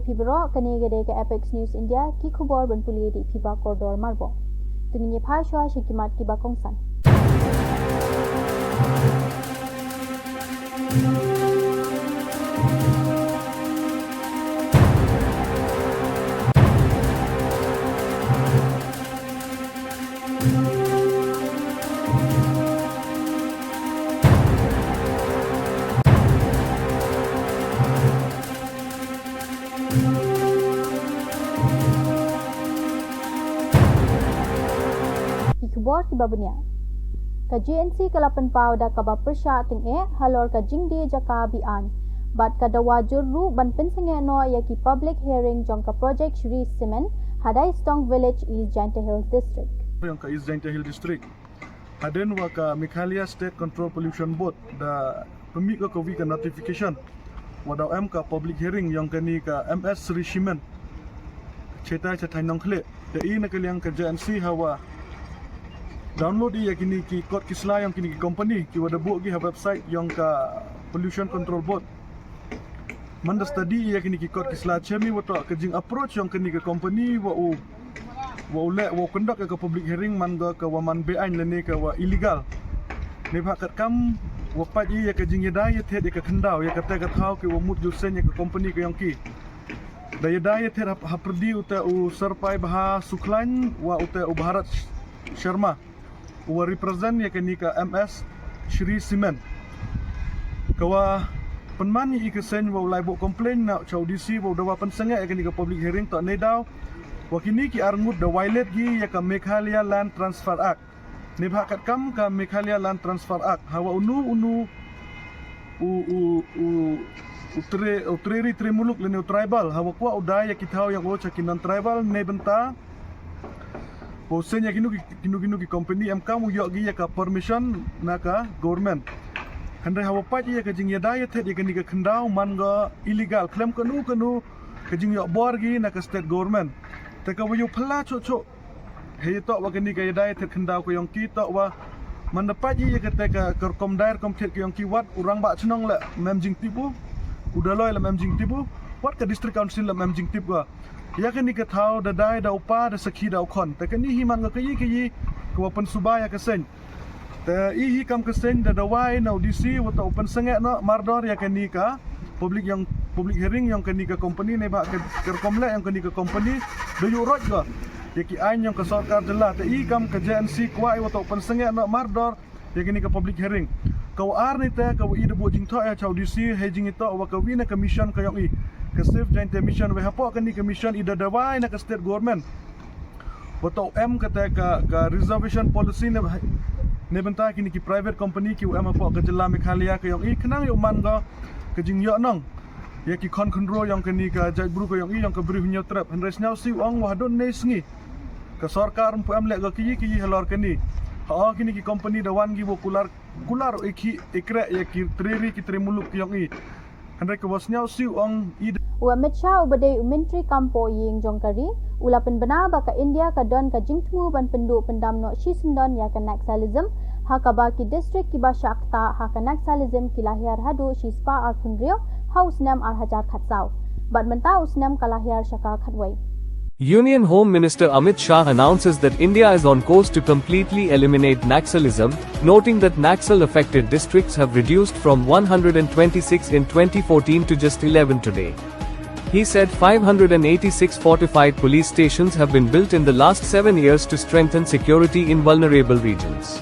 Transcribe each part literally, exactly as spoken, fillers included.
Phi baroh, kane ka dei ka Apex News India, ki khubor ban pule da i Phiba Kordor Marbok. To ngin ïa phai shuwa sha ki mat kiba kongsan. Ki khubor kiba bniah. Ka J N C ka la pynpaw da kaba pyrshah tyngeh halor ka jingdie jaka be-aiñ bad ka dawa jur ruh ban pynsangeh noh ïa ki public hearing jong ka project Shree Cement ha Daistong Village, East Jaintia Hills District. Jong ka East Jaintia Hills District. Hadien wa ka Meghalaya State Control Pollution Board da pynmih ko ka wi ka notification wa daw em ka public hearing yong kani ka M S Shree Cement. Cheta cha thaiñ Nongkhlieh. Te i na ka liang ka J N C hawa download i ya kini ki kot ki sla yong kini ki company ki wa da buh ki ha website yong ka Pollution Control Board. Man da study i ya kini ki kot ki sla, chem i wa toh ka jing approach yong kini ka company wa u wa u leh wa u conduct ya ka public hearing man ga ka wa man be-aiñ lane ka wa illegal. Neibhah katkam wa pait i ya ka jingïada ïathied ya ka khyndaw ya kata ka thaw ki wa mut ju seng ya ka company ka yong ki. Da ïada ïathied ha, ha pyrdi uta u Sir Paibha Sukhlain wa uta u Bharat Sharma u wa represent ya kani ka M S Shree Cement. Ka wa pynman i ka seng wa u lai buh complain na cha u D C wa u dawa pynsangeh ya kani ka public hearing toh neidaw wa kini ki arngut da violate ki ya ka Meghalaya Land Transfer Act. Neibhah katkam ka Meghalaya Land Transfer Act, hawa unu unu u, u, u, u tre, u treri tre muluk lane u tribal, hawa kwah u dai ya ki thaw yong u cha ki non-tribal, neibynta wa u seng ya kinu ki, kinu kinu ki company em kam u yoh ki ya ka permission na ka government. Hynrei hawa pait ya ka jingïada ïathied ya kani ka khyndaw man ga illegal, khlem kanu kanu ka jingïoh bor ki na ka state government. Te ka wa u phylla chuh chuh. Hei toh wa kani ka ïada ïathied khyndaw ka yong ki toh wa man da pait i ya kata ka, ka rukom dai rukom thied ka yong ki, wat u rangbah chnong la mem jingtip u, u Dolloi la mem jingtip u, wat ka district council la mem jingtip ka. Ya kani ka thaw da dai da u pa, da sakhi da u khon. Te kani hi man ga ka i ka i ka wa pynsuba ya ka seng. Te i hi kam ka seng da dawai na u D C wa toh u pynsangeh noh mardor ya kani ka public yong, public hearing yong kani ka company neibhah ka, ka rukom leh yong kani ka company da ïuh roit ka ya ki aiñ yong ka sorkar jylla. Te i kam ka J N C kwah i wa toh u pynsangeh noh mardor ya kani ka public hearing. Ka wa ar ni te ka wa i da buh jingthoh ya cha u D C hei jingitoh wa ka wi na ka mission ka yong i, ka Save Jaintia Mission, wa hapoh kani ka mission i da dawai na ka state government wa toh em kata ka, ka reservation policy ne, neibynta kini ki private company ki wa em hapoh ka jylla Meghalaya ka yong i, khnang yow man ga ka jingïohnong ya ki khon khynro yong kani ka jaitbru ka yong i, yong ka Bri Hynñiewtrep. Hynrei sniawsih u ong wa hadooh nei sngi ka sorkar ym pu em leh ga ki i ki i halor kani. Ha o kini ki company da wan ki wa kular, kular i ki i kreh ya ki treri ki tre muluk ki yong i. Hynrei ka wa sniawsih u ong i da. U Amit Shah uba dei u Myntri Kam Pohïing jong ka ri u la pynbna ba ka India ka don ka jingthmu ban pynduh pyndam noh shisyndon ya ka Naxalism, ha kaba ki district kiba shah ktah ha ka Naxalism ki la hiar haduh shispah arphew hynriew ha u snem ar hajar khatsaw. Bad mynta u snem ka la hiar sha ka khatwei. Union Home Minister Amit Shah announces that India is on course to completely eliminate Naxalism, noting that Naxal-affected districts have reduced from one hundred twenty-six in twenty fourteen to just eleven today. He said five hundred and eighty-six fortified police stations have been built in the last seven years to strengthen security in vulnerable regions.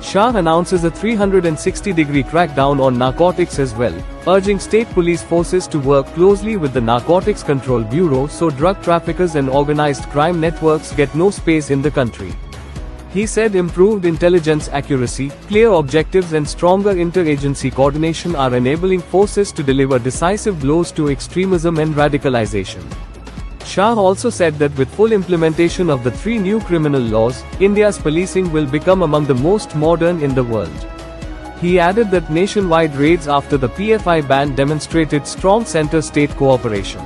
Shah announces a three hundred sixty degree crackdown on narcotics as well, urging state police forces to work closely with the Narcotics Control Bureau so drug traffickers and organized crime networks get no space in the country. He said improved intelligence accuracy, clear objectives, and stronger interagency coordination are enabling forces to deliver decisive blows to extremism and radicalization. Shah also said that with full implementation of the three new criminal laws, India's policing will become among the most modern in the world. He added that nationwide raids after the P F I ban demonstrated strong centre-state cooperation.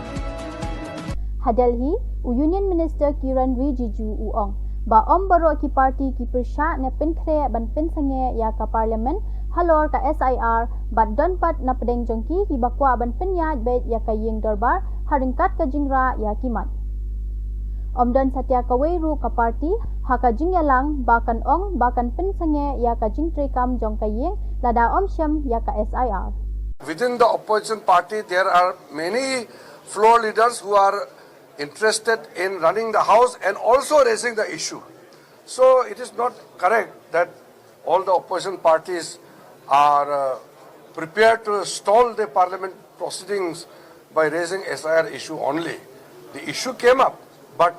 Ha Delhi, u Union Minister Kiren Rijiju u ong ba ym baroh ki party ki pyrshah ne pynkhreh ban pynsangeh ïa ka Parliament halor ka S I R, bad don pat na pdeng jong ki kiba kwah ban pynïaid beit ïa ka ïing dorbar ha ryngkat ka jingrah ïa ki mat. Ym don satia kawei ruh ka party ha ka jingïalang ba kan ong ba kan pynsangeh ïa ka jingtreikam jong ka ïing lada ym shem ïa ka S I R. Within the opposition party, there are many floor leaders who are interested in running the house and also raising the issue. So it is not correct that all the opposition parties are uh, prepared to stall the parliament proceedings by raising S I R issue only. The issue came up, but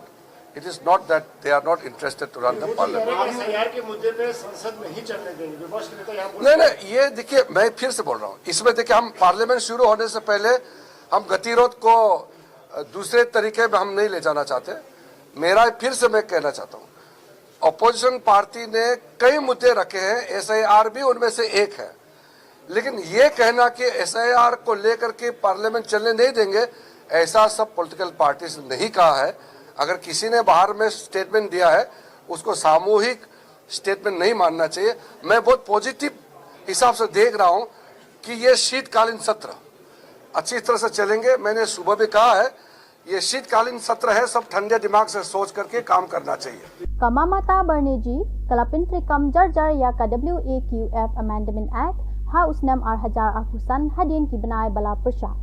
it is not that they are not interested to run the parliament. एसआईआर के मुद्दे पे संसद नहीं चलने देंगे, विपक्ष के नेता यहाँ बोल नहीं नहीं, ये देखिए, मैं फिर से बोल रहा हूँ, इसमें देखिए, हम पार्लियामेंट शुरू होने से पहले हम गतिरोध को अ, दूसरे तरीके में हम नहीं ले जाना चाहते। मेरा फिर से मैं कहना चाहता हूँ, अपोजिशन पार्टी ने कई मुद्दे रखे हैं, एसआईआर भी उनमें से एक है। लेकिन ये कहना कि एसआईआर को लेकर के पार्लियामेंट चलने नहीं देंगे, ऐसा सब पॉलिटिकल पार्टीज ने नहीं कहा है। अगर किसी ने बाहर में स्टेटमेंट दिया है, उसको सामूहिक स्टेटमेंट नहीं मानना चाहिए। मैं बहुत पॉजिटिव हिसाब से देख रहा हूँ कि ये शीतकालीन सत्र अच्छी तरह से चलेंगे। मैंने सुबह भी कहा है, ये शीतकालीन सत्र है, सब ठंडे दिमाग से सोच करके काम करना चाहिए। Ka Mamata Banerjee ka la pyntreikam jar jar ïa ka W A Q F Amendment Act ha u snem ar hajar arphew san hadien ki bnai ba la pyrshah.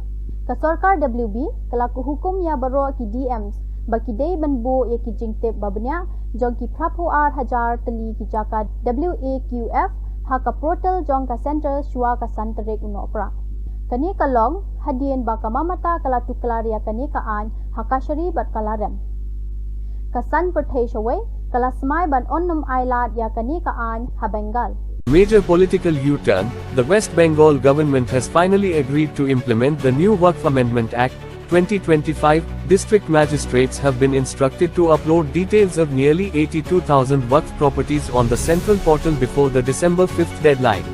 Ka sorkar W B ka la hukum ïa baroh ki D Ms ba ki dei ban buh ïa ki jingtip ba bniah jong ki phraphew ar hajar tylli ki jaka W A Q F ha ka portal jong ka Centre shuwa ka san tarik u Nohprah. Kane ka long hadien ba ka Mamata ka la tuklar ïa kane ka aiñ ha kashari bad ka la rem. Ka san pyrthei shawei ka la smai ban ym ai lad ïa kane ka aiñ ha Bengal. Major political U-turn, the West Bengal government has finally agreed to implement the new Waqf Amendment Act, twenty twenty-five, district magistrates have been instructed to upload details of nearly eighty-two thousand Waqf properties on the central portal before the December fifth deadline.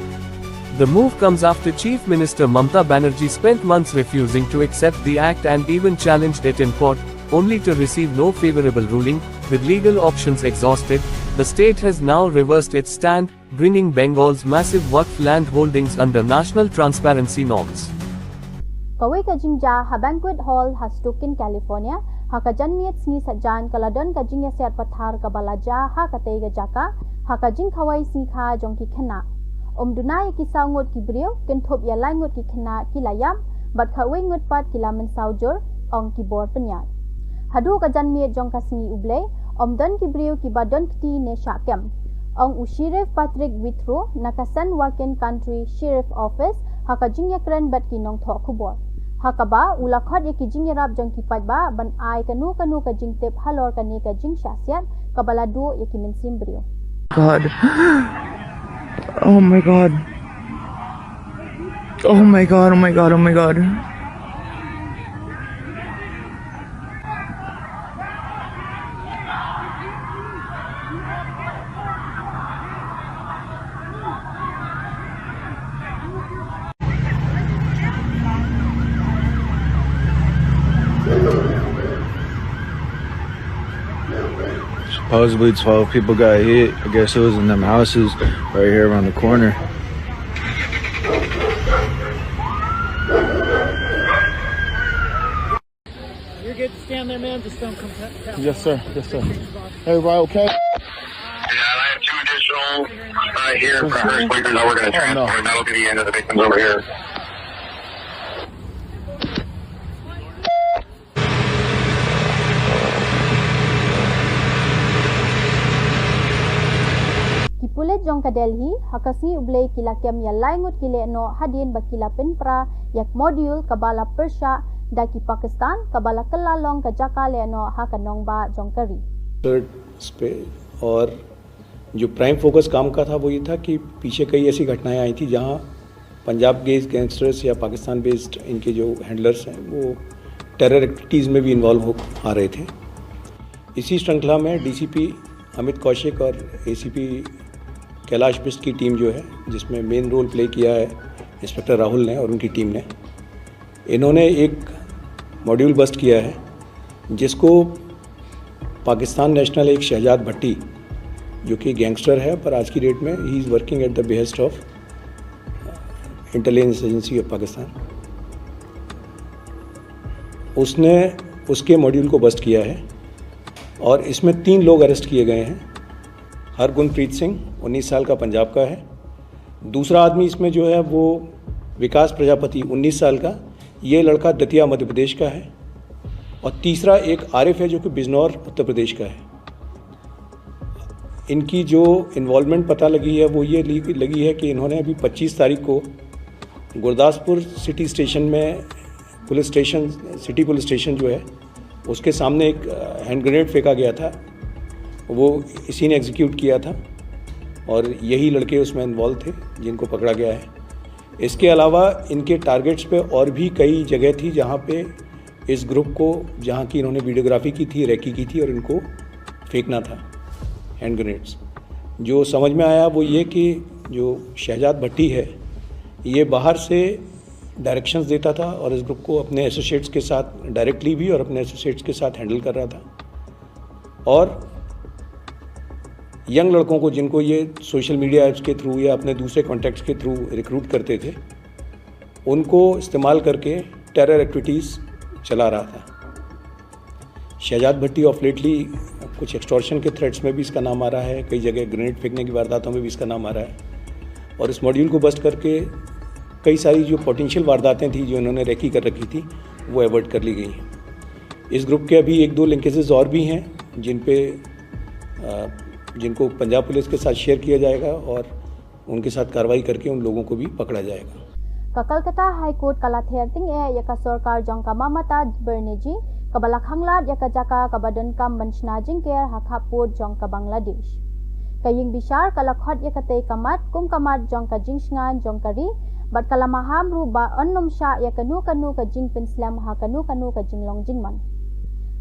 The move comes after Chief Minister Mamta Banerjee spent months refusing to accept the act and even challenged it in court, only to receive no favorable ruling. With legal options exhausted, the state has now reversed its stand, bringing Bengal's massive Waqf land holdings under national transparency norms. Kawei ka jingjia ha Banquet Hall ha Stockton, California, ha ka janmiet sngi Saitjaiñ ka la don ka jingïasiat pathar kaba la jia ha katei ka jaka ha ka jingkhawai sngi kha jong ki khynnah. Ym duna ïa ki saw ngut ki briew, kynthup ïa lai ngut ki khynnah ki la ïap bad khatwei ngut pat ki la mynsaw jur, ong ki bor pynïaid. Haduh ka janmiet jong ka sngi U Blei, ym don ki briew kiba don kti ne shah kem, ong u Sheriff Patrick Withrow na ka San Joaquin County Sheriff Office ha ka jingïakren bad ki nongthoh khubor, ha kaba u la khot ïa ki jingïarap jong ki paidbah ban ai kano kano ka jingtip halor kane ka jingshahsiat kaba la duh ïa ki mynsiem briew. God. Oh my God. Oh my God, oh my God, oh my God. Supposedly twelve people got hit. I guess it was in them houses right here around the corner. You're good to stand there, man. Just don't come down. Yes, sir. Yes, sir. Everybody okay? Yeah, I have two additional uh, here for her sleepers that we're going to transport. That'll be the end of the victims over here. Ki pulit jong ka Delhi ha ka sngi U Blei ki la kem ïa lai ngut ki lehnoh hadien ba ki la pynpra ïa ka module kaba la pyrshah da ki Pakistan kaba la kylla long ka jaka lehnoh ha ka nongbah jong ka ri. सर्च पे और जो प्राइम फोकस काम का था वो ये था कि पीछे कई ऐसी घटनाएं आई थी जहां पंजाब बेस्ड गैंगस्टर्स या पाकिस्तान बेस्ड इनके जो हैंडलर्स हैं वो टेरर एक्टिविटीज़ में भी इन्वॉल्व हो आ रहे थे। इसी श्रृंखला में डीसीपी अमित कौशिक और एसीपी कैलाश बिस्ट की टीम जो है, जिसमें मेन रोल प्ले किया है इंस्पेक्टर राहुल ने और उनकी टीम ने, इन्होंने एक मॉड्यूल बस्ट किया है जिसको पाकिस्तान नेशनल एक शहजाद भट्टी, जो कि गैंगस्टर है पर आज की डेट में he is working at the behest of intelligence agency of Pakistan, उसने उसके मॉड्यूल को बस्ट किया है और इसमें तीन लोग अरेस्ट किए गए हैं। हरगुनप्रीत सिंह उन्नीस साल का, पंजाब का है। दूसरा आदमी इसमें जो है वो विकास प्रजापति उन्नीस साल का, ये लड़का दतिया मध्य प्रदेश का है। और तीसरा एक आरिफ है जो कि बिजनौर उत्तर प्रदेश का है। इनकी जो इन्वॉल्वमेंट पता लगी है वो ये ली- लगी है कि इन्होंने अभी पच्चीस तारीख को गुरदासपुर सिटी स्टेशन में, पुलिस स्टेशन, सिटी पुलिस स्टेशन जो है, उसके सामने एक हैंड ग्रेनेड फेंका गया था, वो इसी ने एग्जीक्यूट किया था और यही लड़के उसमें इन्वॉल्व थे जिनको पकड़ा गया है। इसके अलावा इनके टारगेट्स पे और भी कई जगह थी जहाँ पे इस ग्रुप को, जहाँ की इन्होंने वीडियोग्राफी की थी, रेकी की थी और इनको फेंकना था हैंड ग्रेनेड्स। जो समझ में आया वो ये कि जो शहजाद भट्टी है, ये बाहर से डायरेक्शंस देता था और इस ग्रुप को अपने एसोसिएट्स के साथ डायरेक्टली भी और अपने एसोसिएट्स के साथ हैंडल कर रहा था। और यंग लड़कों को, जिनको ये सोशल मीडिया ऐप्स के थ्रू या अपने दूसरे कॉन्टैक्ट्स के थ्रू रिक्रूट करते थे, उनको इस्तेमाल करके टेरर एक्टिविटीज़ चला रहा था। शहजाद भट्टी ऑफ लेटली कुछ एक्सटॉर्शन के थ्रेट्स में भी इसका नाम आ रहा है, कई जगह ग्रेनेड फेंकने की वारदातों में भी इसका नाम आ रहा है। और इस मॉड्यूल को बस्ट करके कई सारी जो पोटेंशियल वारदातें थी जो इन्होंने रेकी कर रखी थी, वो अवॉइड कर ली गई हैं। इस ग्रुप के अभी एक दो लिंकेजेस और भी हैं जिन पे, अ, जिनको पंजाब पुलिस के साथ शेयर किया जाएगा और उनके साथ कार्रवाई करके उन लोगों को भी पकड़ा जाएगा। Ka Kolkata High Court ka la ther tyngeh ïa ka sorkar jong ka Mamata Banerjee kaba la khanglad ïa ka jaka kaba donkam ban shna jingker ha khappud jong ka Bangladesh. Ka ïing bishar ka la khot ïa katei ka mat kum ka mat jong ka jingshngain jong ka ri, bad ka la maham ruh ba yn nym shah ïa kano kano ka jingpynslem ha kano kano ka jinglong jingman.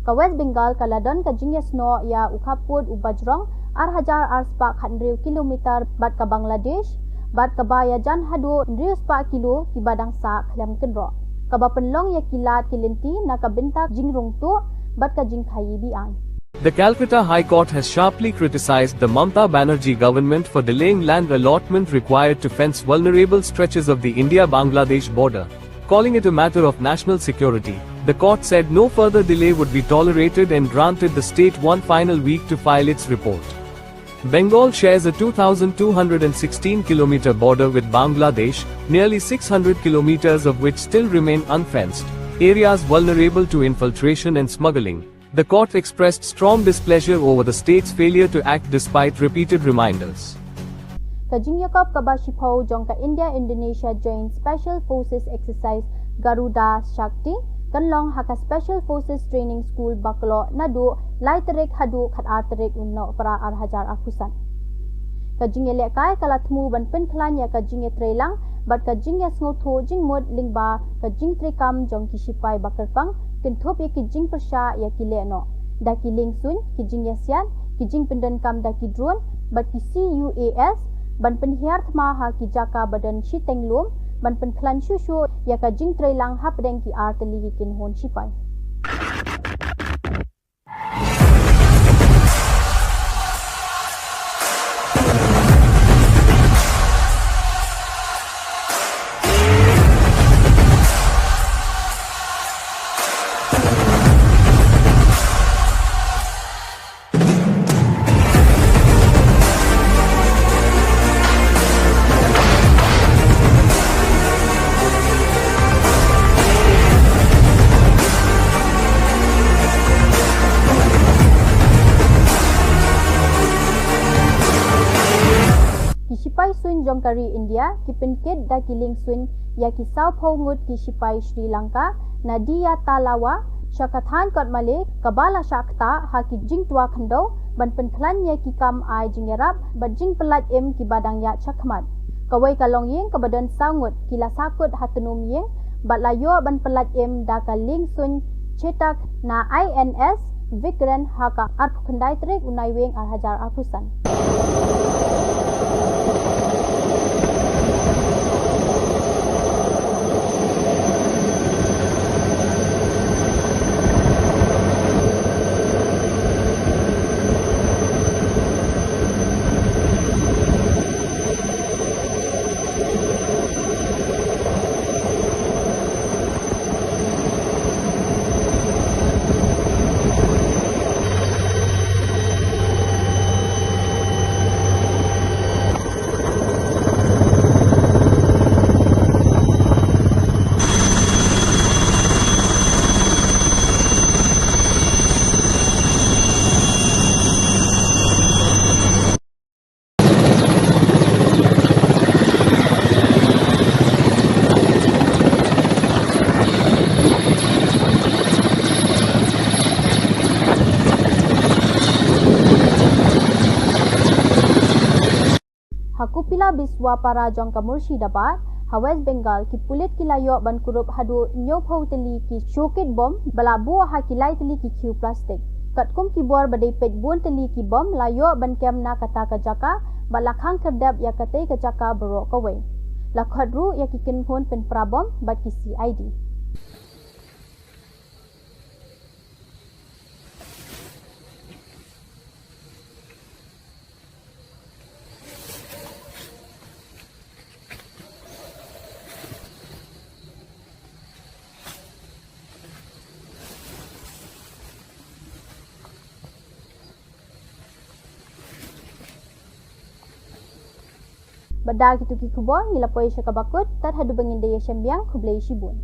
Ka West Bengal ka la don ka jingïasnoh ïa u khappud u bajrong ar hajar ar spah khathynriew kilometer bad ka Bangladesh, bad kaba ïajan haduh hynriew spah kilo kiba dang sah khlem kynroh, kaba pynlong ïa ki lad ki lynti na ka bynta jingrung tuh bad ka jingkhaii be-aiñ. The Calcutta High Court has sharply criticized the Mamata Banerjee government for delaying land allotment required to fence vulnerable stretches of the India-Bangladesh border, calling it a matter of national security. The court said no further delay would be tolerated and granted the state one final week to file its report. Bengal shares a two thousand two hundred sixteen kilometer border with Bangladesh, nearly six hundred kilometers of which still remain unfenced, areas vulnerable to infiltration and smuggling. The court expressed strong displeasure over the state's failure to act despite repeated reminders. Ka jingïakop kaba shiphew jong ka India-Indonesia Joint Special Forces Exercise Garuda Shakti kan long ha ka Special Forces Training School Bakloh naduh lai tarik haduh khatar tarik u Nohprah ar hajar arphew san. Ka jingïalehkai ka la thmu ban pynkhlaiñ ïa ka jingïatreilang bad ka jingïasngewthuh jingmut lyngba ka jingtreikam jong ki shipai ba kyrpang, kynthup ïa ki jingpyrshah ïa ki lehnoh da ki liengsuiñ, ki jingïasiat, ki jingpyndonkam da ki drone bad ki C U A S, ban pynhiar thma ha ki jaka ba don shiteng lum, ban pynkhlaiñ shuh shuh ïa ka jingtreilang hapdeng ki artylli ki kynhun shipai. Ki shipai suiñ jong ka ri India ki pynkit da ki liengsuiñ ïa ki sawphew ngut ki shipai Sri Lanka na Diyatalawa sha ka thaiñ Kotmale kaba la shah ktah ha ki jingtwa khyndew ban pynkhlaiñ ïa ki kam ai jingïarap bad jingpyllait im kiba dang ïaid shakhmat. Kawei ka longïing kaba don saw ngut ki la sahkut ha tnum ïing bad la ïoh ban pyllait im da ka liengsuiñ Chetak na I N S Vikrant ha ka arphew khyndai tarik u Naiwieng ar hajar arphew san. Biswapara jong ka Murshidabad ha West Bengal, ki pulit ki la ïoh ban kurup haduh hynñiewphew tylli ki shokit bom ba la buh ha ki lai tylli ki khiew plastik. Katkum ki bor ba dei peit bun tylli ki bom la ïoh ban kem na kata ka jaka bad la khang khyrdep ïa katei ka jaka baroh kawei. La khot ruh ïa ki kynhun pynpra bom bad ki C I D. Bad da kito ki khubor ngi la poi sha kaba kut, tad haduh ba ngin da ïashem biang, khublei shibun.